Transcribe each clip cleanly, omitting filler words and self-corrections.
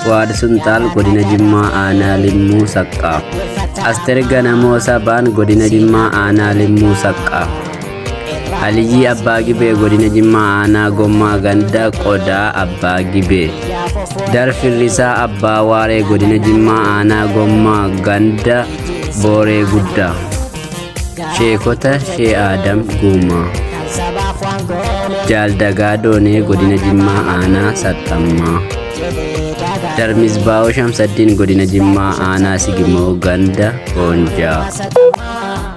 Fuwaad Sunxaal Godina Jimmaa Aanaa Limmuu Saqqaa. Aster Ganamoo Sabaan Godina Jimmaa Aanaa Limmuu Saqqaa. Aliyyii Abbaa Gibee Godina Jimmaa Aanaa Gommaa Ganda Qodaa Abbaa Gibee. Dar Firrisaa Abbaa Waaree Godina Jimmaa Aanaa Gommaa Ganda Booree Guddaa. Sheekota Shee Aadam Guumaa. Jaaldagaa Doonee Godina Jimmaa Aanaa Saxxammaa. Darmisbaa'oo Shamsaddiin Godina Jimmaa Aanaa Sigimoo Ganda Boonjaa.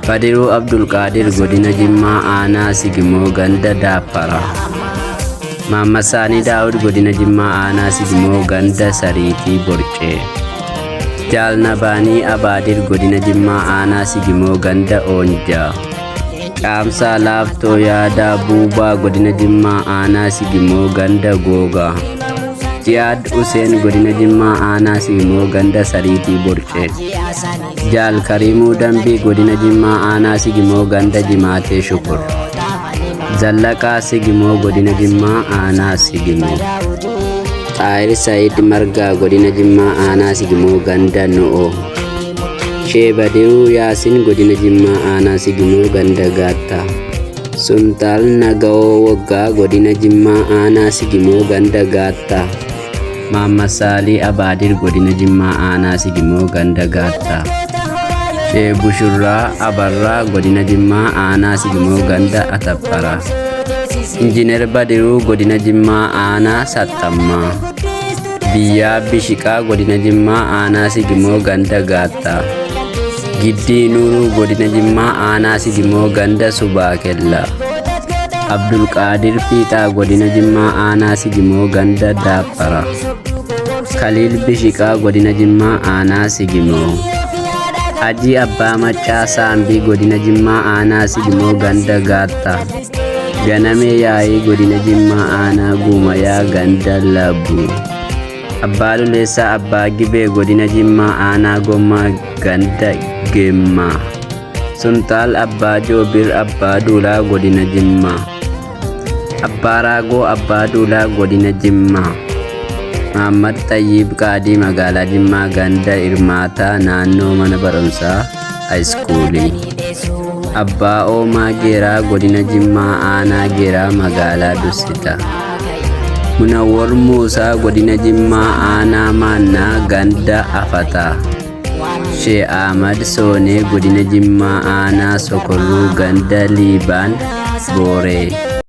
Badiruu Abdulqaadir Godina Jimmaa Aanaa Sigimoo Ganda Daapparaa. Maammasaanii Daawud Godina Jimmaa Aanaa Sigimoo Ganda Sariitii Borcee. Jaalnabaanii Abaadir Godina Jimmaa Aanaa Sigimoo Ganda Oonjaa. Caamsaa Laaftoo Yaadaa Buubaa Godina Jimmaa Aanaa Sigimoo Ganda Googaa. Ji'aad Useen Godina Jimmaa Aanaa Sigimoo Ganda Sariitii Borcee. Jaal Kariimuu Dambii Godina Jimmaa Aanaa Sigimoo Ganda Jimaatee Shukur. Zallaqaa Sigimoo Godina Jimmaa Aanaa Sigimoo. Xaayir Saayid Margaa Godina Jimmaa Aanaa Sigimoo Ganda No'oo. Shee Badiruu Yaasin Godina Jimmaa Aanaa Sigimoo Ganda Gaattaa. Suntaal Nagawoo Waggaa Godina Jimmaa Aanaa Sigimoo Ganda Gaattaa. Maammasaalii Abaadir Godina Jimmaa Aanaa Sigimoo Ganda Gaattaa. Shee Bushurraa Abarraa Godina Jimmaa Aanaa Sigimoo Ganda Atapparaa. Injiinar Badiruu Godina Jimmaa Aanaa Saxxammaa. Biyyaa Bishiqaa Godina Jimmaa Aanaa Sigimoo Ganda Gaattaa. Giddii Nuuruu Godina Jimmaa Aanaa Sigimoo Ganda Subaakellaa. Abdulqaadir Fiixaa Godina Jimmaa Aanaa Sigimoo Ganda Daapparaa. Kaliil Bishiqaa Godina Jimmaa Aanaa Sigimoo. Hajii Abbaa Maccaa Saambii Godina Jimmaa Aanaa Sigimoo Ganda Gaattaa. Ganamee Yaa'ii Godina Jimmaa Aanaa Guumayaa Ganda Labbuu. Abbaa Luleessaa Abbaa Gibee Godina Jimmaa Aanaa Gommaa Ganda Geemmaa. Sunxaal Abbaa Joobir Abbaa Duulaa Godina Jimmaa. Abbaa Raagoo Abbaa Duulaa Godina Jimmaa. Mahammad Xayyiib Qaadii Magaalaa Jimmaa Ganda Irmaataa Naannoo Mana Barumsaa Haayiskuulii. Abbaa Oomaa Geeraa Godina Jimmaa Aanaa Geeraa Magaalaa Dussita. Munawwar Muusaa Godina Jimmaa Aanaa Maannaa Ganda Afataa. Shee Ahmad Soonee Godina Jimmaa Aanaa Sokorruu Ganda Liibaan Booree.